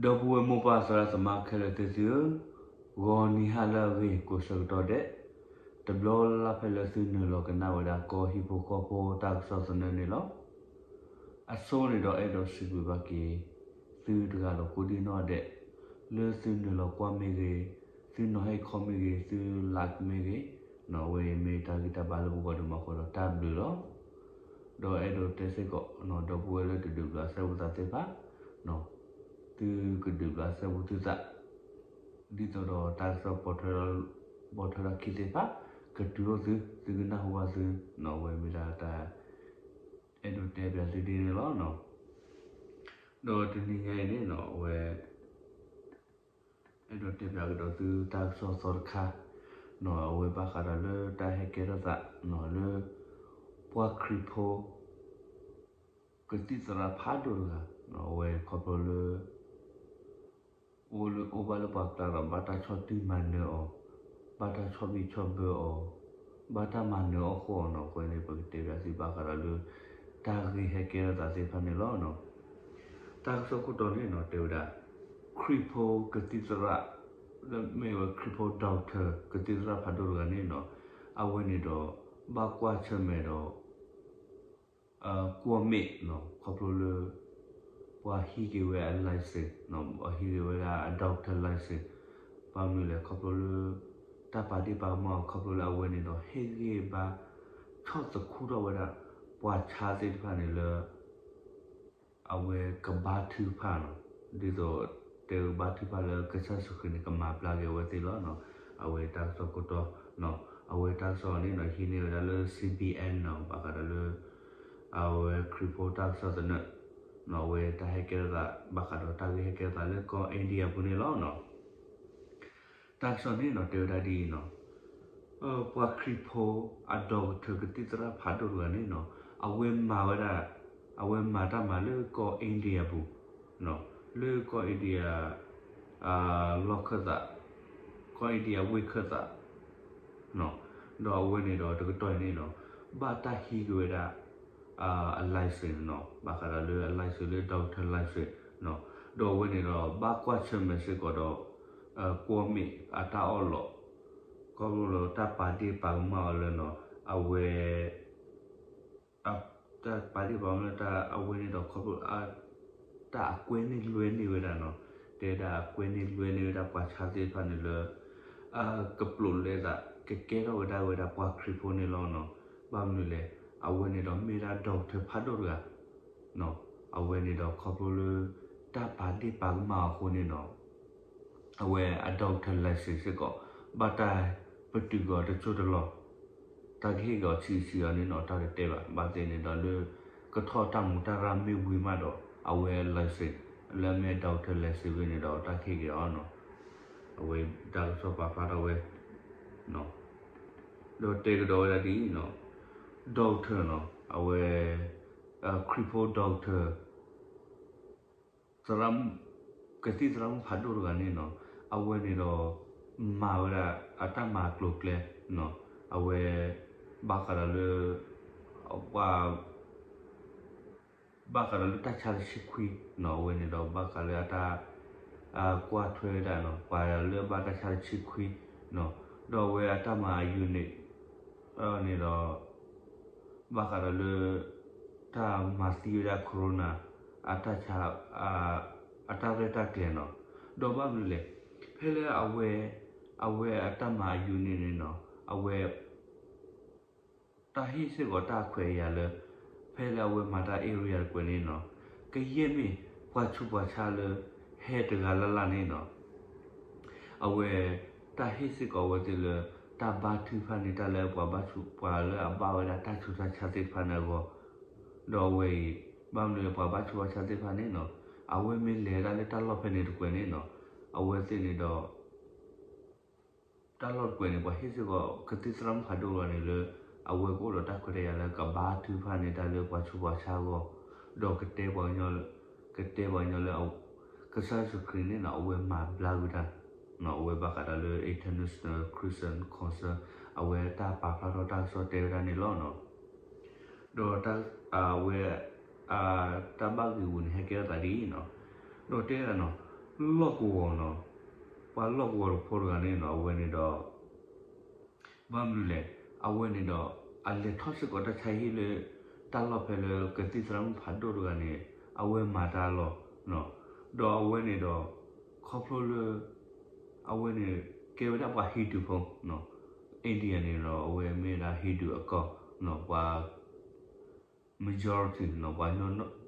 ဒီပုၢ်ဝဲၢ်မိၢ်ပၢ်သရၣ်သမါခဲလၢာ်သ့ၣ်သုဧၢ, ဂီၤနံၤဟါလၢအဂ့ၤကိးဆၢကတီၢ်ဒဲး, တဘျီလၢ်လၢ်ဖဲလၢသုနုာ်လီၤကနၣ်ဝဲဒၣ်ကီၢ်ဟံၣ်ဖိဃီဖိတၢ်ကစီၣ်သနၢၣ်န့ၣ်လီၤ. အဆိန့ၣ်ဒီးအဲၣ်ဒိးစံးဘျုးဘၣ်က့ၤ သုတဂၤဒီးကိးဒံၣ်နီၣ်ဒဲး, လၢသုနုာ်လီၤကွၢ်မ့ၢ်ဂ့ၤ, သုနီၤဟ့ၣ်ခီမ့ၢ်ဂ့ၤ, သုlikeမ့ၢ်ဂ့ၤ, အဝဲအံၤမ့ၢ်တၢ်ဂံၢ်တၢ်ဘါလၢပဂီၢ်ဒိၣ်မးအဃိဒီးတၢ်ဘျုးလီၤ. ဒီးအဲၣ်ဒိးတဲစ့ၢ်ကီး ဒီပုၢ်ဝဲၢ်လၢတဒုးဘျးစဲဘူးသးသ့ၣ်တဖၣ်, သုကဒုးဘျးစဲဘူးသုသး, ဒ်သိးဒီးတၢ်ကစီၣ် ပိာ်ထွဲထီၣ်ခံသ့ၣ်တဖၣ် ကတုၤအိၣ်သု, သုကနၢ်ဟူဘၣ်သု, အဝဲမ့ၢ်ဒၣ်တၢ် အဲၣ်ဒိးတဲဘၣ်သုဒ်န့ၣ်လီၤ. ဒီးတနံၤညါအံၤန့ၣ် အဝဲ အဲၣ်ဒိးတဲဘၣ်ကဒီးသုတၢ်ကစီၣ်သီတခါ, အဝဲဘၣ်ဃးဒီးလၢတၢ်ဟဲကဲထီၣ်သး လၢ ပှၤခရံာ်ဖိ ကသံၣ်သရၣ်ဖးဒိၣ်တဂၤ, အဝဲခီဖျိလၢ အိၣ်လၢအိၣ်ဘၣ်လၢပှၤကျါဒီး ဘၣ်တၢ်ဆီၣ်တံၢ်မၤနၢၤအီၤ, ဘၣ်တၢ်ဆီၣ်ဘံၣ်ဆီၣ်ဘၢအီၤ, ဘၣ်တၢ်မၤနၢၤအီၤဃီအီၤနီၤ, အဃိန့ၣ် ပကတဲဘၣ်သုဘၣ်ဃးဒီးလၢ တၢ်ဂ့ၢ်ဟဲကဲထီၣ်သးသ့ၣ်တဖၣ်န့ၣ်လီၤ. တၢ်ကစီၣ်ခိၣ်တီန့ၣ်နီၤ တဲဝဲဒၣ် ခရံာ်ဖိကသံၣ်သရၣ် လၢမ့ၢ်ဝဲခရံာ်ဖိ doctor ကသံၣ်သရၣ်ဖးဒိၣ်တဂၤန့ၣ်နီၤ, အဝဲန့ၣ်ဒီး ဘၣ်ကွၢ်ဆၢၣ်မဲာ်ဒီး ကွီၢ်မ့ၣ်နီၤ ခီဖျိလၢ ပှၤဟံးက့ၤဝဲအ license, ဟံးက့ၤဝဲဒၣ်အ doctor license, ဘၣ်မနုၤလဲၣ် ခီဖျိလၢ တၢ်ပာ်ဒ့ၣ်ပာ်ကမၣ်အီၤ ခီဖျိလၢအဝဲန့ၣ်ဒီး ဟ့ၣ်ဂံၢ်ဘါ ဆီၣ်သခူထီၣ်ဝဲဒၣ် ပှၤဆါသ့ၣ်တဖၣ်န့ၣ်လၢ အဝဲကဘါထုကဖၣ်နီၤ, ဒ်သိးတဲကဘါထုကဖၣ်လၢကစၢ်ယ့ၣ်ၡူးခရံာ်န့ၣ် ကမၤဘျါက့ၤအဝဲသ့ၣ်လီၤ. အဝဲတၢ်ကစီၣ်ခိၣ်တီ, အဝဲတၢ်ကစီၣ်န့ၣ်နီၤ ဟံးန့ၢ်ဝဲဒၣ်လၢ C B N နီၤ ဘၣ်ဃးဒီးလၢ အဝဲခရံာ်ဖိတၢ်ကစီၣ်သနၢၣ်, အဝဲတၢ်ဟဲကဲထီၣ်သး ဘၣ်ဃးဒီးတၢ်ဂ့ၢ်ဟဲကဲထီၣ်သးလၢကီၢ် India ပူၤန့ၣ်လီၤ. တၢ်ကစီၣ်န့ၣ်နီၤ တဲဝဲဒၣ်ဒ်အံၤနီၤ, ပှၤခရံာ်ဖိအ doctor ကသံၣ်သရၣ်ဖးဒိၣ်တဂၤန့ၣ်နီၤ, အဝဲမၤဝဲဒၣ်, အဝဲမၤတၢ်မၤလၢကီၢ် India ပူၤ, လၢကီၢ် India လီၢ်ခၢၣ်သး, ကီၢ် India ဝ့ၢ်ခၢၣ်သး ဒီးအဝဲန့ၣ်ဒီးတကတီၢ်အံၤန့ၣ်နီၤ, ဘၣ်တၢ်ဟံးက့ၤဝဲဒၣ် အ license နီၤ, ဘၣ်ဃးဒီးလၢအ license လၢ doctor license နီၤ, ဒီးအဝဲန့ၣ်ဒီး ဘၣ်ကွၢ်ဆၢၣ်မဲာ်စ့ၢ်ကီးဒီး ကွီၢ်မ့ၣ်အတၢ်အီၣ်လီး, ခီဖျိလၢတၢ်ပာ်ဒ့ၣ်ပာ်ကမၣ်အီၤလၢနီၤ, အဝဲ တၢ်ပာ်ဒ့ၣ်ပာ်ကမၣ်လၢတၢ်အဝဲန့ၣ်ဒီးခီဖျိ တၢ်အကွဲန့ၢ်လွဲန့ၢ်ဝဲဒၣ်နီၤ, တဲဒၣ်အကွဲန့ၢ်လွဲန့ၢ်ဝဲဒၣ်ပှၤဆါသ့ၣ်တဖၣ်န့ၣ်လၢ ကပျိးလဲသး ကကဲထီၣ်ဝဲဒၣ်ဝဲဒၣ်ပှၤခရံာ်ဖိန့ၣ်လီၤနီၤ. ဘၣ်မနုၤလဲၣ်, အဝဲန့ၣ်ဒီးမ့ၢ်ဒၣ် doctor ဖးဒိၣ်တဂၤ အဝဲန့ၣ်ဒီးခီဖျိလၢ တၢ်ပာ်ဒ့ၣ်ပာ်ကမၣ်အီၤအဃိန့ၣ်နီၤ, အဝဲအ doctor license စ့ၢ်ကီး ဘၣ်တၢ်ပတုာ်က့ၤအီၤတစိၢ်တလီၢ်, တၢ်ကဟ့ၣ်က့ၤအီၤဆံးဆံးအီၤန့ၣ်နီၤ တၢ်တတဲဘၣ်. ဘၣ်သ့ၣ်န့ၣ်ဒီးလၢ ကထီၣ်တၢ်မူးတၢ်ရၢ်မ့ၢ်ဝံၤမးဒီး အဝဲ license လၢအမ့ၢ် doctor license ဝဲန့ၣ်ဒီးတၢ်ကဟ့ၣ်က့ၤအီၤနီၤ. အဝဲတၢ်ကစီၣ်ပာ်ဖျါထီၣ်ဝဲ ဒီးတဲကဒီးဝဲဒၣ်ဒ်အံၤနီၤ, doctor နီၤ အဝဲ ခရံာ်ဖိ doctor သရၣ်မုၣ် ကသံၣ်သရၣ်မုၣ်ဖးဒိၣ်တဂၤန့ၣ်နီၤ, အဝဲန့ၣ်ဒီး မၤဝဲဒၣ်အတၢ်မၤကျိၤကျဲနီၤ, အဝဲ ဘၣ်ဃးဒီးလၢ ပှၤ ဘၣ်ဃးဒီးလၢတၢ်ဆါတဆံခွံနီၤ, အဝဲန့ၣ်ဒီးဘၣ်ဃးလၢအတၢ် ကွၢ်ထွဲဝဲဒၣ်နီၤ, ပှၤလၢအဘၣ်တၢ်ဆါတဆံခွံနီၤ, ဒီးအဝဲအတၢ်မၤအယူၤန့ၣ် န့ၣ်ဒီး ဘၣ်ဃးဒီးလၢ တၢ်မၤသံဝဲဒၣ် corona အတၢ်ဆါ အတၢ်ရဲၣ်တၢ်ကျဲၤနီၤ, ဒီးဘၣ်မနုၤလဲၣ်, ဖဲလၢအဝဲ အဝဲအတၢ်မၤအယူၤန့ၣ်န့ၣ်နီၤ, အဝဲ တၢ်ဟ့ၣ်စ့ၢ်ကီးတၢ်ခွဲးယာ်လၢ ဖဲလၢအဝဲမၤတၢ် area တကွဲးန့ၣ်နီၤ, ကယဲၢ်မ့ၢ်ပှၤဆူးပှၤဆါလၢ ဟဲတဂၤလၢ်လၢ်န့ၣ်နီၤ, အဝဲ တၢ်ဟ့ၣ်စ့ၢ်ကီးအဝဲသ့ၣ်လၢ တၢ်ဘါထုကဖၣ်န့ၢ်တၢ်လၢပှၤဘၣ်ဆူး ပှၤလၢအဘၣ်ဝဲဒၣ်တၢ်ဆူးတၢ်ဆါသ့ၣ်တဖၣ်န့ၣ်အဂီၢ်, ဒီးအဝဲအံၤ ဘၣ်မနုၤလၢပှၤဘၣ်ဆူးဘၣ်ဆါသ့ၣ်တဖၣ်န့ၣ်နီၤ, အဝဲမ့ၢ်လဲၤဒၣ်လၢတၢ်လီၢ်ဖဲန့ၣ်တကွဲးန့ၣ်နီၤ, အဝဲသ့ၣ်န့ၣ်ဒီး တၢ်လီၢ်တကွဲးန့ၣ် ပှၤဟ့ၣ်စ့ၢ်ကီး ကသံၣ်သရၣ်မုၣ်ဖးဒိၣ်တဂၤန့ၣ်လၢ အဝဲကအိၣ်ဒီးတၢ်ခွဲးတၢ်ယာ်လၢကဘါထုကဖၣ်န့ၢ်တၢ်လၢပှၤဆူးပှၤဆါအဂီၢ်, ဒီးကတဲပှၤကညီ ကတဲပှၤကညီလၢ ကစၢ်ယ့ၣ်ၡူးခရံာ်န့ၣ်နီၤ အဝဲမၤဘျါကွံာ်တၢ်, အဝဲဘၣ်ဃးဒီးလၢ International Christian Council အဝဲတၢ်ပာ်ဖျါထီၣ်တၢ်ကစီၣ်တဲဝဲဒၣ်န့ၣ်လီၤ. ဒီးအဝဲ တၢ်ဘၣ်ဂ့ၢ်ဝူၤန့ၣ် ဟဲကဲထီၣ်သးဒ်အံၤနီၤ, ဒီးတဲဒၣ်နီၤ, လီၢ်ကဝီၤနီၤ, ပှၤလီၢ်ကဝီၤဖိတဂၤန့ၣ်နီၤ အဝဲန့ၣ်ဒီး ဘၣ်မနုၤလဲၣ်, အဝဲန့ၣ်ဒီး အလဲၤထီၣ်စ့ၢ်ကီးတၢ်ဆါဟံၣ်လၢ တၢ်လီၢ်ဖဲလၢကသံၣ်သရၣ်မုၣ်ဖးဒိၣ်တဂၤန့ၣ် အဝဲမၤတၢ်လီၤ, ဒီးအဝဲန့ၣ်ဒီး ခီဖျိလၢ အဝဲန့ၣ် ကဲဝဲဒၣ်ပှၤဟံၣ်ဒူၣ်ဖိ, India န့ၣ်ဒီး အဝဲမ့ၢ်ဝဲဒၣ်ဟံၣ်ဒူၣ်အကီၢ်, ပှၤ majority နီၤ, ပှၤ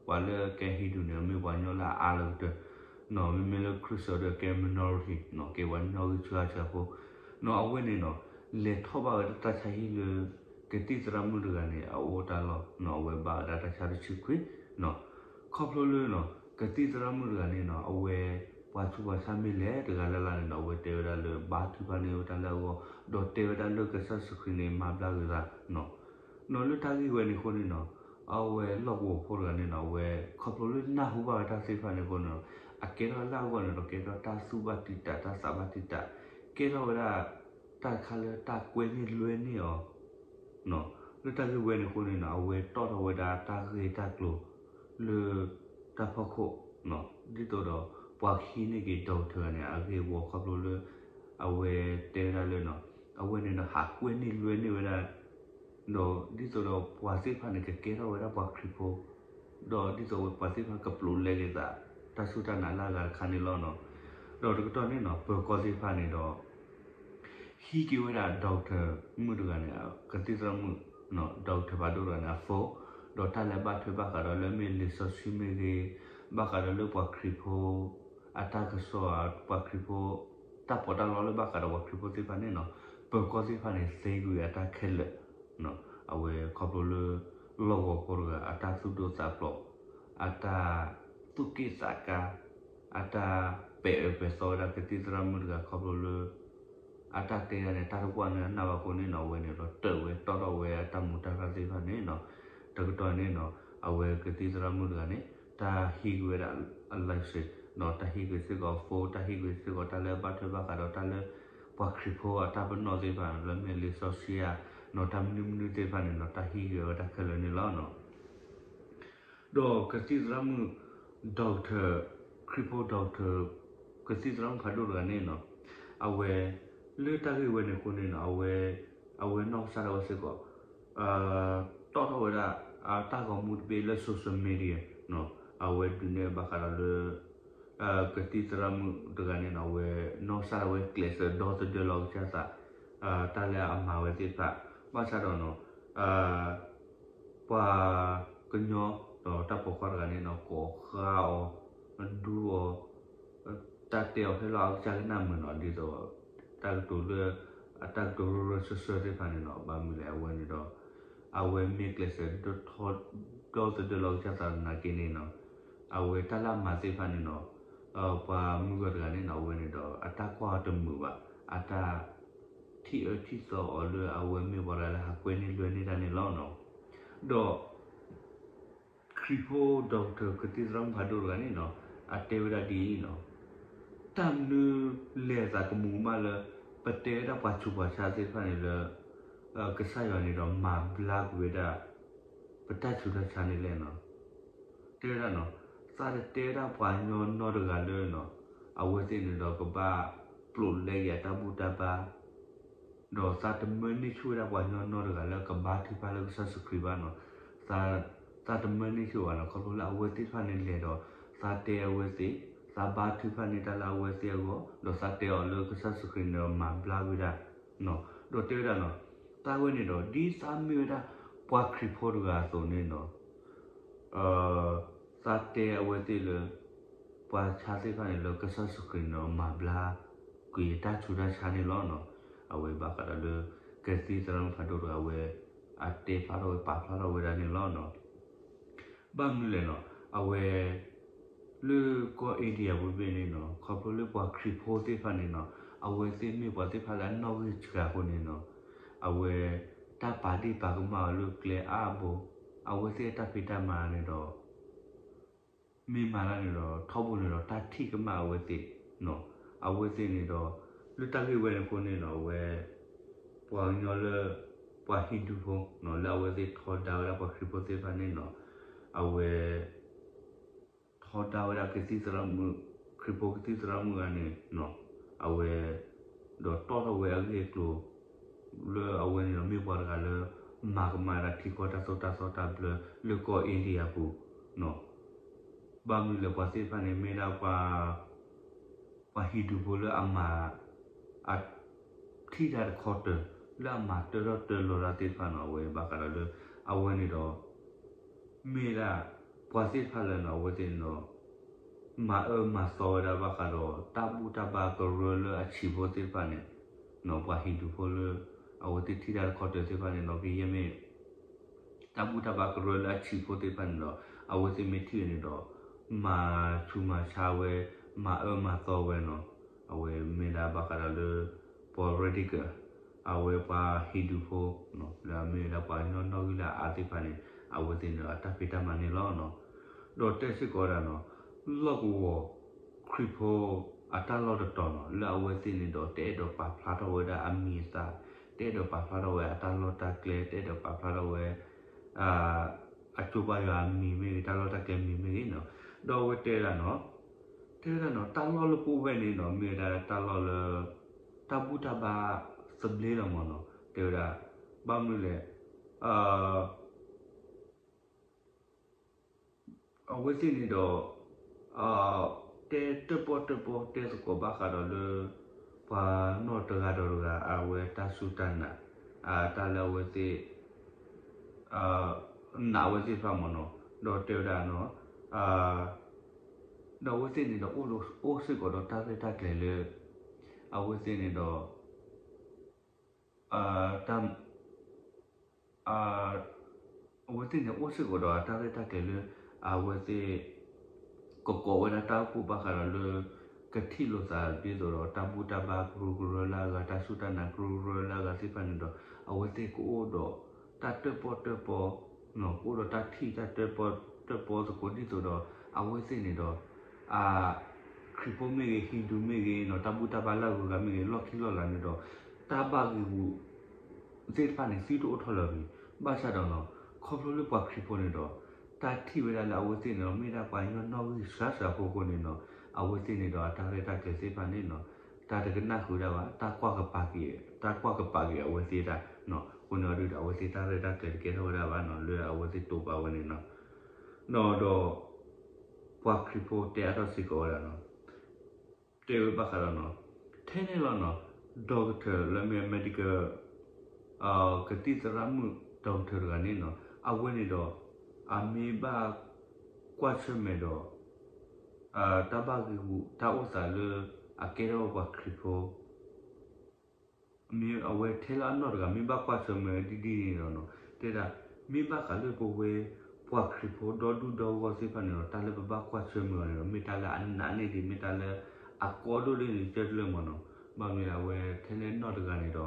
လၢကဲဟံၣ်ဒူၣ်န့ၣ် မ့ၢ်ပှၤကညီလၢအအါလၢကတၢၢ်, မ့မ့ၢ်လၢခရံာ်စၢၤဒီးကဲ minority နီၤ, ကဲပှၤကညီဂံၢ်ဆူၣ်ဟါဆူၣ်ဖိ, နီၤ အဝဲန့ၣ်နီၤ လဲၤထီၣ်ဘၣ်ဝဲဒၣ်တၢ်ဆါဟံၣ်လၢ ကသံၣ်သရၣ်မုၣ်တဂၤန့ၣ် အအိၣ်တၢ်လီၢ်နီၤ, အဝဲဘၣ်ဝဲဒၣ်တၢ်ဆါတဆံခွံနီၤ, ခီဖျိလၢနီၤ ကသံၣ်သရၣ်မုၣ်တဂၤန့ၣ်နီၤ အဝဲ ပှၤဆူးပှၤဆါမ့ၢ်လဲၤတဂၤလၢ်လၢ်န့ၣ်နီၤ အဝဲတဲဝဲဒၣ်လၢဘါထုကဖၣ်န့ၢ်ဝဲတၢ်လၢအဂီၢ်, ဒီးတဲဝဲဒၣ်လၢကစၢ်ယ့ၣ်ၡူးခရံာ်န့ၣ် မၤဘျါက့ၤသးနီၤ, နီၤလၢတၢ်ဂ့ၢ်ဝဲန့ၣ်အဃိန့ၣ်နီၤ အဝဲလီၢ်ကဝီၤဖိတဂၤန့ၣ်နီၤ အဝဲခီဖျိလၢနၢ်ဟူဘၣ်ဝဲတၢ်သ့ၣ်တဖၣ်န့ၣ်အဃိန့ၣ်နီၤ အကဲထီၣ်လၢအဂီၢ်န့ၣ်ဒီး ကဲထီၣ်တၢ်သူၣ်ဘၣ်တံာ်တာ် တၢ်သးဘၣ်တံာ်တာ်, ကဲထီၣ်ဝဲဒၣ် တၢ်တခါလၢတၢ်ကွဲန့ၢ်လွဲန့ၢ်အီၤ လၢတၢ်ဂ့ၢ်ဝဲန့ၣ်အဃိန့ၣ်နီၤ အဝဲတီၣ်ထီၣ်ဝဲဒၣ်တၢ်ဂ့ၢ်တၢ်ကျိၤလၢ တၢ်ဖီခိၣ်, ဒ်သိးဒီး ပှၤကဟံးန့ၢ်က့ၤ doctor တဂၤန့ၣ် အဂ့ၢ်အဝီခီဖျိလၢ အဝဲတဲဝဲဒၣ်လၢနီၤ အဝဲန့ၣ်ဒီးဟးကွဲန့ၢ်လွဲန့ၢ်ဝဲဒၣ် ဒီးဒ်သိးဒီးပှၤသ့ၣ်တဖၣ်န့ၣ် ကကဲထီၣ်ဝဲဒၣ်ပှၤခရံာ်ဖိ, ဒီးဒ်သိးပှၤသ့ၣ်တဖၣ်ကပျိးလဲက့ၤသး တၢ်စူၢ်တၢ်နာ်လၢအဂၤတခါန့ၣ်လီၤနီၤ. ဒီးတကတီၢ်န့ၣ်နီၤ ပၢၤကီၢ်သ့ၣ်တဖၣ်န့ၣ်ဒီး ဟံးက့ၤဝဲဒၣ် doctor မုၣ်တဂၤန့ၣ် ကသံၣ်သရၣ်မုၣ် doctor ဖးဒိၣ်တဂၤန့ၣ် အ phone, ဒီးတၢ်လၢအဘၣ်ထွဲဘၣ်ဃးဒီးလၢမ့ၢ်လံာ်စီဆှံမ့ၢ်ဂ့ၤ, ဘၣ်ဃးဒီးလၢပှၤခရံာ်ဖိ အတၢ်ကစီၣ် ပှၤခရံာ်ဖိ တၢ်ပီးတၢ်လီလၢဘၣ်ဃးဒီးပှၤခရံာ်ဖိသ့ၣ်တဖၣ်န့ၣ်နီၤ ပၢၤကီၢ်သ့ၣ်တဖၣ်န့ၣ် သ့ကွံာ်အတၢ်ခဲလၢာ် အဝဲခီဖျိလၢ လီၢ်ကဝီၤဖိတဂၤ အတၢ်သူၣ်ဒိၣ်သးဖျိး, အတၢ်သူၣ်က့ၣ်သးကါ, အတၢ်ပဲာ်အၢပဲာ်သီဝဲဒၣ်ကသံၣ်သရၣ်မုၣ်တဂၤခီဖျိလၢ အတၢ်တဲဒၣ်န့ၣ် တၢ်တကွၢ်န့ၣ်အနၢ်ဘၣ်အဃိန့ၣ်နီၤ အဝဲန့ၣ်ဒီးတၢၢ်ဝဲတီၣ်ထီၣ်ဝဲအတၢ်မူတၢ်ဘၣ်သ့ၣ်တဖၣ်န့ၣ်နီၤ တကတီၢ်န့ၣ်နီၤ အဝဲကသံၣ်သရၣ်မုၣ်တဂၤန့ၣ် တၢ်ဟံးကွံာ်ဝဲဒၣ် အ license နီၤ တၢ်ဟံးကွံာ်စ့ၢ်ကီး phone တၢ်ဟံးကွံာ်စ့ၢ်ကီးတၢ်လၢဘၣ်ထွဲဘၣ်ဃးဒီးတၢ်လၢ ပှၤခရံာ်ဖိအတၢ်ပနီၣ်သ့ၣ်တဖၣ် လၢမ့ၢ်လံာ်စီဆှံဧါ နီၤ တၢ်မနုၤမနုၤသ့ၣ်တဖၣ်န့ၣ်နီၤ တၢ်ဟံးကွံာ်ဝဲဒၣ်ခဲလၢာ်န့ၣ်လီၤနီၤ. ဒီးကသံၣ်သရၣ်မုၣ် doctor ခရံာ်ဖိ doctor ကသံၣ်သရၣ်မုၣ်ဖးဒိၣ်တဂၤန့ၣ်နီၤ အဝဲ လၢတၢ်ဂ့ၢ်ဝဲန့ၣ်အဃိန့ၣ်နီၤ အဝဲ အဝဲနီၢ်ကစၢ်ဒၣ်ဝဲစ့ၢ်ကီး တီၣ်ထီၣ်ဝဲဒၣ် တၢ်ဂီၤမူတဘ့ၣ်လၢ social media နီၤ အဝဲဒုးနဲၣ်ဘၣ်ဃးဒီးလၢ ကသံၣ်သရၣ်မုၣ်တဂၤန့ၣ်နီၤ အဝဲနီၢ်ကစၢ်ဒၣ်ဝဲကျဲးစၢးဒီသဒၢလီၤကစၢ်သး တၢ်လၢအမၤဝဲသ့ၣ်တဖၣ် ဘၣ်ဆၣ်ဒီးနီၤ ပှၤကညီ ဒီးတၢ်ပိာ်ခွါတဂၤန့ၣ်နီၤ ကိးဃါအီၤ ဒူအီၤ တၢ်တဲအီၤဖဲလၢအကစၢ်ကနၣ်မုာ်နီၤ ဒ်သိး တၢ်ကတိၤလၢ အတၢ်ကတိၤရၢရၢစၢၢ်စၢၢ်သ့ၣ်တဖၣ်န့ၣ်နီၤ ဘၣ်မနုၤလဲၣ် အဝဲန့ၣ်ဒီး အဝဲမ့ၢ်ကျဲးစၢး ဒီသဒၢလီၤကစၢ်သးနာ်က့န့ၣ်နီၤ အဝဲတၢ်လၢအမၤသ့ၣ်တဖၣ်န့ၣ်နီၤ ပှၤမုၢ်ဂီၤတဂၤန့ၣ်နီၤ အဝဲန့ၣ်ဒီး အတၢ်ကွၢ်အီၤတမုာ်ဘၣ် အတၢ်ထံၣ်အၢထံၣ်သီအီၤလၢအဝဲမ့ၢ်ပှၤတဂၤလၢဟးကွဲန့ၢ်လွဲန့ၢ်တၢ်န့ၣ်လီၤနီၤ. ဒီး ခရံာ်ဖိ doctor ကသံၣ်သရၣ်မုၣ်ဖးဒိၣ်တဂၤန့ၣ်နီၤ အတဲဝဲဒၣ်ဒ်အံၤနီၤ တၢ်မနုၤလဲၤသးကမူၤကမၣ်လၢ ပတဲဝဲဒၣ်ပှၤဆူးပှၤဆါသ့ၣ်တဖၣ်န့ၣ်လၢ ကစၢ်ယွၤန့ၣ်ဒီးမၤဘျါကွံာ်ဝဲဒၣ် ပတၢ်ဆူးတၢ်ဆါန့ၣ်လဲၣ်နီၤ. တဲဝဲဒၣ်နီၤ သးတတဲဝဲဒၣ်ပှၤကညီနီတဂၤလၢနီၤ အဝဲသ့ၣ်န့ၣ်ဒီးကဘၣ်ပျိာ်လဲက့ၤအတၢ်ဘူၣ်တၢ်ဘါ ဒီးသးတမၢန့ၢ်ဆူၣ်ဝဲဒၣ်ပှၤကညီနီတဂၤလၢကဘါထုကဖၣ်လၢကစၢ်ယ့ၣ်ၡူးခရံာ်ဘၣ်နီၤ. သးတမၢန့ၢ်ဆူၣ်ဘၣ်နီၤ ခီဖျိလၢအဝဲသ့ၣ်တဖၣ်န့ၣ်လဲၤဒီး သးတဲအဝဲသ့ၣ် သးဘါထုကဖၣ်န့ၢ်တၢ်လၢအဝဲသ့ၣ်အဂီၢ် ဒီးသးတဲအီၤလၢကစၢ်ယ့ၣ်ၡူးခရံာ်န့ၣ်ဒီးမၤဘျါဝဲဒၣ် ဒီးတဲဝဲဒၣ်နီၤ သးဝဲန့ၣ်ဒီး ဒ်သးမ့ၢ်ဝဲဒၣ်ပှၤခရံာ်ဖိတဂၤအသိးန့ၣ်နီၤ သးတဲအဝဲသ့ၣ်လၢ ပှၤဆါသ့ၣ်တဖၣ်န့ၣ်လၢကစၢ်ယ့ၣ်ၡူးခရံာ်န့ၣ်ဒီးမၤဘျါကွံာ်တၢ်ဆူးတၢ်ဆါန့ၣ်လီၤနီၤ. အဝဲဘၣ်ဃးဒီးလၢ ကသံၣ်သရၣ်မုၣ်ဖးဒိၣ်တဂၤအဝဲ အတဲဖျါထီၣ်ဝဲပာ်ဖျါထီၣ်ဝဲဒၣ်န့ၣ်လီၤနီၤ. ဘၣ်မနုၤလဲၣ်နီၤ အဝဲ လၢကီၢ် India ပူၤတဘ့ၣ်န့ၣ်နီၤ ခီဖျိလၢပှၤခရံာ်ဖိသ့ၣ်တဖၣ်န့ၣ်နီၤ အဝဲသ့ၣ်မ့ၢ်ပှၤသ့ၣ်တဖၣ်လၢအနီၣ်ဂံၢ်စှၤအဃိန့ၣ်နီၤ အဝဲ တၢ်ပာ်ဒ့ၣ်ပာ်ကမၣ်အီၤလၢကျဲအါဘိ အဝဲသ့ၣ်အတၢ်ဖံးတၢ်မၤန့ၣ်ဒီး မ့ၢ်မၤတၢ်န့ၣ်ဒီး ထီဘိန့ၣ်ဒီးတၢ်ထံၣ်ကမၣ်အဝဲသ့ၣ်နီၤ အဝဲသ့ၣ်န့ၣ်ဒီး လၢတၢ်ဂ့ၢ်ဝဲန့ၣ်အဃိန့ၣ်နီၤ အဝဲ ပှၤကညီလၢ ပှၤဟံၣ်ဒူဖိနီၤ လၢအဝဲသ့ၣ်ထီဒါဝဲဒၣ်ပှၤခရံာ်ဖိသ့ၣ်တဖၣ်န့ၣ်နီၤ အဝဲ ထီဒါဝဲဒၣ်ကသံၣ်သရၣ်မုၣ် ခရံာ်ဖိကသံၣ်သရၣ်မုၣ်ဂၤန့ၣ် အဝဲ ဒီးတီၣ်ထီၣ်ဝဲအဂ့ၢ်အကျိၤ လၢအဝဲန့ၣ်ဒီးမ့ၢ်ပှၤတဂၤလၢ မၤကမၣ်ဒၣ်ထံကီၢ်တၢ်သိၣ်တၢ်သီတၢ်ဘျၢလၢကီၢ် India ပူၤ ဘၣ်မနုၤလဲၣ် ပှၤသ့ၣ်တဖၣ်န့ၣ် မ့ၢ်ဒၣ်ပှၤ ပှၤဟံၣ်ဒူၣ်ဖိလၢအမၤ အထံၣ်တၢ်တခီတၢၤ လၢအမၤတၢထီၣ်တၢလီၤတၢ်သ့ၣ်တဖၣ်န့ၣ် အဝဲဘၣ်ဃးဒီးလၢ အဝဲန့ၣ်ဒီး မ့ၢ်ဒၣ် ပှၤသ့ၣ်တဖၣ်လၢန့ၣ် အဝဲသ့ၣ်န့ၣ်ဒီး မၤအၢမၤသီဝဲဒၣ်ဘၣ်ဃးဒီး တၢ်ဘူၣ်တၢ်ဘါကရၢလၢအဆံးဖိသ့ၣ်တဖၣ်န့ၣ် ပှၤဟံၣ်ဒူၣ်ဖိလၢ အဝဲသ့ၣ်ထံၣ်တၢ်တခီတၢၤသ့ၣ်တဖၣ်န့ၣ်ဒီး ကယဲၢ်မ့ၢ် တၢ်ဘူၣ်တၢ်ဘါကရၢလၢအဆံးဖိသ့ၣ်တဖၣ်န့ၣ်ဒီး အဝဲသ့ၣ်မ့ၢ်ထံၣ်န့ၣ်ဒီး မၤဆူးမၤဆါဝဲ မၤအၢမၤသီဝဲန့ၣ် အဝဲမ့ၢ်ဒၣ်ဘၣ်ဃးဒီးလၢ ပှၤ radical အဝဲပှၤဟံၣ်ဒူၣ်ဖိ လၢအမ့ၢ်ဝဲဒၣ်ပှၤကညီနီၣ်ဂံၢ်လၢအအါသ့ၣ်တဖၣ်န့ၣ် အဝဲသ့ၣ်န့ၣ်ဒီးအတၢ်ဖံးတၢ်မၤန့ၣ်လီၤ. ဒီးတဲစ့ၢ်ကီးဝဲဒၣ်န့ၣ် လီၢ်ကဝီၤ ခရံာ်ဖိအတၢ်လီၢ်တတီၤန့ၣ် လၢအဝဲသ့ၣ်န့ၣ်ဒီး တအဲၣ်ဒိးပာ်ဖျါထီၣ်ဝဲဒၣ်အမံၤအသၣ်, တအဲၣ်ဒိးပာ်ဖျါထီၣ်ဝဲအတၢ်လီၢ်တၢ်ကျဲ, တအဲၣ်ဒိးပာ်ဖျါထီၣ်ဝဲ အကၠိပှၤယွၤအမံၤမ့ၢ်ဂ့ၤ, တၢ်လီၢ်တၢ်ကျဲမံၤမ့ၢ်ဂ့ၤန့ၣ်, ဒီးအဝဲတဲဝဲဒၣ်န့ၣ်, တဲဝဲဒၣ်န့ၣ် တၢ်လီၢ်လၢပအိၣ်ဝဲန့ၣ်ဒီး မ့ၢ်ဝဲဒၣ်တၢ်လီၢ်လၢ တၢ်ဘူၣ်တၢ်ဘါသဘျ့လီၤမ့ၢ်န့ၣ်, တဲဝဲဒၣ် ဘၣ်မနုၤလဲၣ် အဝဲသ့ၣ်န့ၣ်ဒီး တဲတၢၣ်ပီၣ်တၢၣ်ပီၣ်တဲသကိးဘၣ်ဃးဒီးလၢ ပှၤနီၢ်တဂၤဒီးတဂၤ အဝဲတၢ်စူၢ်တၢ်နာ် တၢ်လၢအဝဲသ့ၣ် နာ်အဝဲသ့ၣ်တဖၣ်မ့ၢ်န့ၣ်, ဒီးတဲဝဲဒၣ်န့ၣ်, ဒီးအဝဲသ့ၣ်န့ၣ်ဒီး အိၣ်စ့ၢ်ကီးဒီးတၢ်ရဲၣ်တၢ်ကျဲၤလၢ အဝဲသ့ၣ်န့ၣ်ဒီး တၢ် အဝဲသ့ၣ်န့ၣ်အိၣ်စ့ၢ်ကီးဒီးအတၢ်ရဲၣ်တၢ်ကျဲၤလၢ အဝဲသ့ၣ် ကကိးဝဲဒၣ်တၢ်အိၣ်ဖှိၣ်ဘၣ်ဃးဒီးလၢ ကထံၣ်လိာ်သးဒ်သိးဒီး တၢ်ဘူၣ်တၢ်ဘါကရူၢ်ကရၢလၢအဂၤ တၢ်စူၢ်တၢ်နာ်ကရူၢ်ကရၢလၢအဂၤသ့ၣ်တဖၣ်န့ၣ်ဒီး အဝဲသ့ၣ်ကအိၣ်ဒီးတၢ်တၢၣ်ပီၣ်တၢၣ်ပီၣ် ကအိၣ်ဒီးတၢ်ထံၣ်တၢ်တၢၣ်ပီၣ်တၢၣ်ပီၣ်သကိးဒ်သိးဒီး အဝဲသ့ၣ်န့ၣ်ဒီး ခရံာ်ဖိမ့ၢ်ဂ့ၤ ဟံၣ်ဒူၣ်မ့ၢ်ဂ့ၤန့ၣ် တၢ်ဘူၣ်တၢ်ဘါလၢအဂုၤအဂၤမ့ၢ်ဂ့ၤ လီၢ်ခံလီၢ်လၤန့ၣ်ဒီး တၢ်ဘၣ်ဂံာ်ဂူာ်သ့ၣ်တဖၣ်န့ၣ် သုတအိၣ်ထီၣ်လၢၤတဂ့ၤ. ဘၣ်ဆၣ်ဒီးန့ၣ် ခီဖျိလၢပှၤခရံာ်ဖိန့ၣ်ဒီး တၢ်ထံၣ်ဝဲဒၣ်လၢအဝဲသ့ၣ်န့ၣ်ဒီး မ့ၢ်ဒၣ်ပှၤကညီနီၣ်ဂံၢ်စှၤစှၤဖိအဃိန့ၣ်ဒီး အဝဲသ့ၣ်န့ၣ်ဒီး အတၢ်ရဲၣ်တၢ်ကျဲၤသ့ၣ်တဖၣ်န့ၣ်န့ၣ် တၢ်တကနၣ်ဃုာ်ဒၣ်ဘၣ်, တၢ်ကွၢ်ကပၤက့ၤ, တၢ်ကွၢ်ကပၤက့ၤအဝဲသ့ၣ်တၢ်န့ၣ် အဃိန့ၣ်အဒုဒီး အဝဲသ့ၣ်တၢ်ရဲၣ်တၢ်ကျဲၤတကဲထီၣ်ဝဲဒၣ်ဘၣ်န့ၣ် လၢအဝဲသ့ၣ်တိာ်ပာ်ဝဲန့ၣ်န့ၣ် ဒီး ပှၤခရံာ်ဖိတဲအါထီၣ်စ့ၢ်ကီးဝဲဒၣ်န့ၣ် တဲဝဲဘၣ်ဃးဒီးန့ၣ် ထဲန့ၣ်လီၤန့ၣ် doctor လၢမ့ၢ် medical ကသံၣ်သရၣ်မုၣ် doctor တဂၤန့ၣ်န့ၣ် အဝဲန့ၣ်ဒီး အမ့ၢ်ဘၣ်ကွၢ်ဆၢၣ်မဲာ်ဒီး တၢ်ဘၣ်ဂံာ်ဂူာ်တၢ်အိၣ်သးလၢ အကဲထီၣ်ပှၤခရံာ်ဖိ မ့ၢ်အဝဲထဲလၢအနီၢ်တဂၤ မ့ၢ်ဘၣ်ကွၢ်ဆၢၣ်မဲာ်ဒ်ဒ်န့ၣ်ဒီးန့ၣ် တဲဒၣ် မ့ၢ်ဘၣ်ဃးလၢပဝဲ ပှၤခရံာ်ဖိဒီဒူၣ်ဒီဂီၢ်သ့ၣ်တဖၣ်န့ၣ်ဒီး တၢ်လၢပဘၣ်ကွၢ်ဆၢၣ်မဲာ်အီၤန့ၣ်ဒီး မ့ၢ်တၢ်လၢအနးန့ၢ်ဒံး မ့ၢ်တၢ်လၢအကီဒိၣ်ဒံးန့ၣ် ကတၢၢ်တလၢမ့ၢ်န့ၣ်, ဘၣ်မနုၤလဲၣ် အဝဲထဲလၢနီၢ်တဂၤန့ၣ်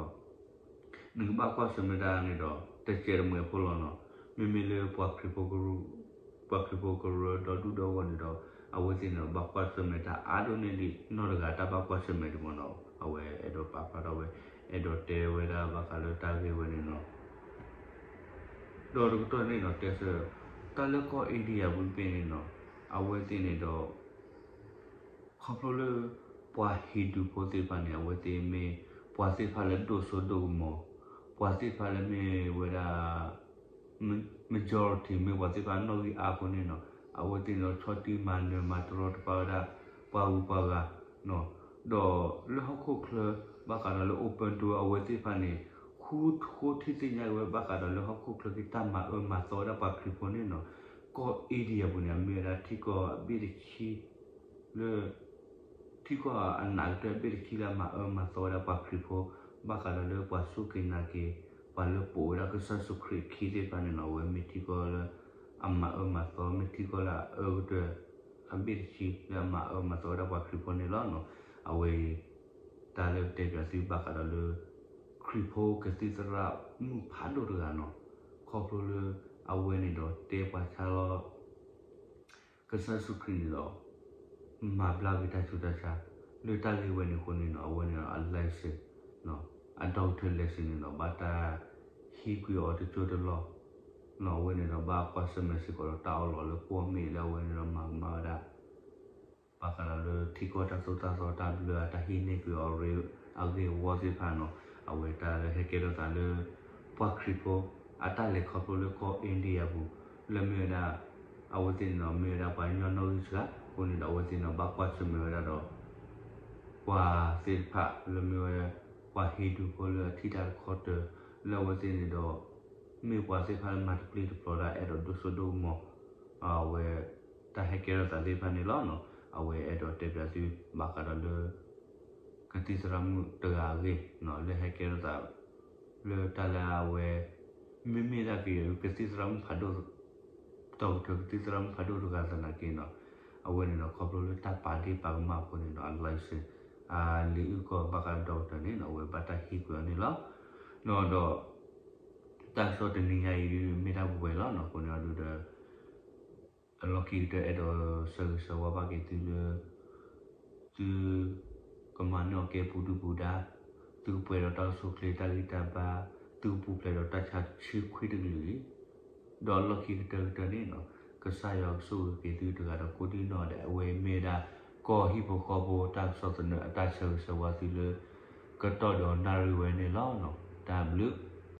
ဒီး နကဘၣ်ကွၢ်ဆၢၣ်မဲာ်တၢ်န့ၣ်ဒီး တစဲးတမှဲၤဖိလီၤန့ၣ်, မ့မ့ၢ်လၢ ပှၤခရံာ်ဖိကရၢဒီဒူၣ်ဒီဂီၢ်န့ၣ်ဒီး အဝဲသ့ၣ်န့ၣ်ဒီး ဘၣ်ကွၢ်ဆၢၣ်မဲာ်တၢ်အါဒိၣ်န့ၢ်ဒံး နီၢ်တဂၤတၢ်ဘၣ်ကွၢ်ဆၢၣ်မဲာ်ဒံးမ့ၢ်န့ၣ်, အဝဲအဲၣ်ဒိးပာ်ဖျါထီၣ်ဝဲ အဲၣ်ဒိးတဲဝဲဒၣ်ဘၣ်ဃးလၢတၢ်ဂ့ၢ်ဝဲန့ၣ်န့ၣ် ဒီးတကတီၢ်န့ၣ်န့ၣ် တဲဆၢ တၢ်လၢကီၢ် India ပူၤတဘ့ၣ်န့ၣ်န့ၣ် အဝဲသ့ၣ်န့ၣ်ဒီး ခီဖျိလၢ ပှၤဟံၣ်ဒူၣ်ဖိသ့ၣ်တဖၣ်န့ၣ် အဝဲသ့ၣ်မ့ၢ် ပှၤသ့ၣ်တဖၣ်လၢဒိၣ်စိဒိၣ်ကမီၤ, ပှၤသ့ၣ်တဖၣ်လၢမ့ၢ်ဝဲဒၣ် majority မ့ၢ်ပှၤသ့ၣ်တဖၣ်နီၣ်ဂံၢ်အါအဃိန့ၣ်န့ၣ်, အဝဲသ့ၣ်န့ၣ်ဒီးဆီၣ်တံၢ်မၤနၢၤမၤတရီတပါဝဲဒၣ် ပှၤဂုၤပှၤဂၤ ဒီးလၢဟီၣ်ခိၣ်ချၢ ဘၣ်ဃးဒီးလၢ open door အဝဲသ့ၣ်တဖၣ်န့ၣ် ဃုထံၣ်သ့ၣ်ညါက့ၤဝဲဘၣ်ဃးဒီးလၢဟီၣ်ခိၣ်ချၢက့ၤတၢ်မၤအၢမၤသီဝဲဒၣ်ပှၤခရံာ်ဖိန့ၣ်န့ၣ်, ကီၢ် India ပူၤန့ၣ် အမ့ၢ်ဝဲဒၣ်ထံကီၢ်အဘ့ၣ်တဆံ လၢ ထံကီၢ်အနးကတၢၢ်ဘ့ၣ်တဆံလၢအမၤအၢမၤသီဝဲဒၣ်ပှၤခရံာ်ဖိ, ဘၣ်ဃးဒီးလၢပှၤစူၢ်က့ၤနာ်က့ၤ ပှၤလၢပိာ်ဝဲဒၣ်ကစၢ်ယ့ၣ်ၡူးခရံာ်အခံသ့ၣ်တဖၣ်န့ၣ်န့ၣ် အဝဲမ့ၢ်ထံကီၢ်လၢ အမၤအၢမၤသီ မ့ၢ်ထံကီၢ်လၢအအၢကတၢၢ် အဘ့ၣ်တဆံ လၢအမၤအၢမၤသီဝဲဒၣ်ပှၤခရံာ်ဖိန့ၣ်လီၤ. အဝဲအံၤ တၢ်လၢပတဲပၠးသုဘၣ်ဃးဒီးလၢ ခရံာ်ဖိကသံၣ်သရၣ်မုၣ်ဖးဒိၣ်တဂၤန့ၣ်, ခီဖျိလၢ အဝဲန့ၣ်ဒီးတဲပှၤဆါလီၤ ကစၢ်ယ့ၣ်ၡူးခရံာ်န့ၣ်ဒီး မၤဘျါက့ၤတၢ်ဆူးတၢ်ဆါ လၢတၢ်ဂ့ၢ်ဝဲန့ၣ်အဃိန့ၣ်န့ၣ် အဝဲန့ၣ်ဒီးအ lesson အ doctor lesson န့ၣ်ဒီး ဘၣ်တၢ်ဟံးကွံာ်အီၤတကၠိတလီၢ်, အဝဲန့ၣ်ဒီးဘၣ်ကွၢ်ဆၢၣ်မဲာ်စ့ၢ်ကီးဒီးတၢ်အီၣ်လီၤလၢကီၢ်မ့ၢ်လၢအဝဲန့ၣ်ဒီးမၤကမၣ်ဝဲဒၣ် ဘၣ်ဃးဒီးလၢထံကီၢ်တၢ်သိၣ်တၢ်သီတၢ်ဘျၢအတၢ်ဟံးန့ၢ်ကွံာ်အီၤအဂ့ၢ်အဝီသ့ၣ်တဖၣ်န့ၣ်, အဝဲတၢ်လၢဟဲကဲထီၣ်သးလၢ ပှၤခရံာ်ဖိ အတၢ်လဲၤခီဖျိလၢကီၢ် India အပူၤ လၢမ့ၢ်ဝဲဒၣ် အဝဲသ့ၣ်န့ၣ်ဒီး မ့ၢ်ဝဲဒၣ်ပှၤကညီနီၣ်ဂံၢ်စှၤအဃိန့ၣ်ဒီး အဝဲသ့ၣ်န့ၣ်ဒီး ဘၣ်ကွၢ်ဆၢၣ်မဲာ်ဝဲဒၣ်ဒီး ပှၤသ့ၣ်တဖၣ်လၢမ့ၢ်ဝဲ ပှၤဟ့ဒူဖိလၢအထံၣ်တၢ်တခီတၢၤ လၢအဝဲသ့ၣ်န့ၣ်ဒီး မ့ၢ်ပှၤသ့ၣ်တဖၣ်လၢမၤတပျ့ၤတပျီၤတၢ် အဲၣ်ဒိးဒိၣ်စိဒိၣ်ကမီၤ အဝဲ တၢ်ဟဲကဲထီၣ်သးသ့ၣ်တဖၣ်န့ၣ်လီၤ. အဝဲအဲၣ်ဒိးတဲပၠးသု ဘၣ်ဃးဒီးလၢ ကသံၣ်သရၣ်မုၣ်တဂၤအဂ့ၢ် လၢဟဲကဲထီၣ်သး လၢတၢ်လၢအဝဲ မ့မ့ၢ်ဒၣ်က့ၤ ကသံၣ်သရၣ်မုၣ်ဖးဒိၣ် ဒီကထၢၣ်ကသံၣ်သရၣ်မုၣ်ဖးဒိၣ်တဂၤသနာ်က့န့ၣ်, အဝဲန့ၣ်ဒီးခီဖျိလၢတၢ်ပာ်ဒ့ၣ်ပာ်ကမၣ်အဃိန့ၣ်ဒီး အ license အလံာ်အုၣ်ကီၤဘၣ်ဃးဒီးဒီကထၢၣ်န့ၣ် အဝဲဘၣ်တၢ်ဟံးကွံာ်အီၤန့ၣ်လီၤ. ဒီး တၢ်ကစီၣ်တနံၤညါအံၤဒုး မ့ၢ်တၢ်ပဝဲၤလီၤန့ၣ်အဃိန့ၣ်ဒီး အလီၢ်ခံကတၢၢ်အဲၣ်ဒိးဆၢဂ့ၤဆၢဝါဘၣ်က့ၤသုလၢ သု ကမၤန့ၢ်အီၤကဲပူၤဒုၣ်ပူၤဒါ, သုကပှဲၤဒီးတၢ်အိၣ်ဆူၣ်အိၣ်ချ့တၢ်ဂံၢ်တၢ်ဘါ, သုကပူၤဖျဲးဒီးတၢ်ဆါဆံခွံတကလုာ်အံၤ, ဒီးအလီၢ်ခံကတၢၢ်ကတၢၢ်န့ၣ် ကစၢ်ယွၤကဆိၣ်ဂ့ၤက့ၤသုတဂၤဒီးကိးဒံၣ်နီၣ်ဒဲး အဝဲမ့ၢ်ဝဲဒၣ် ကီၢ်ဟံၣ်ဖိဃီဖိတၢ်ကစီၣ်သနၢၣ်အတၢ်ဆၢဂ့ၤဆၢဝါသုလၢ ကတီၢ်ဒီးနၣ်ရံၣ်ဝဲန့ၣ်လီၤ. တၢ်ဘျုး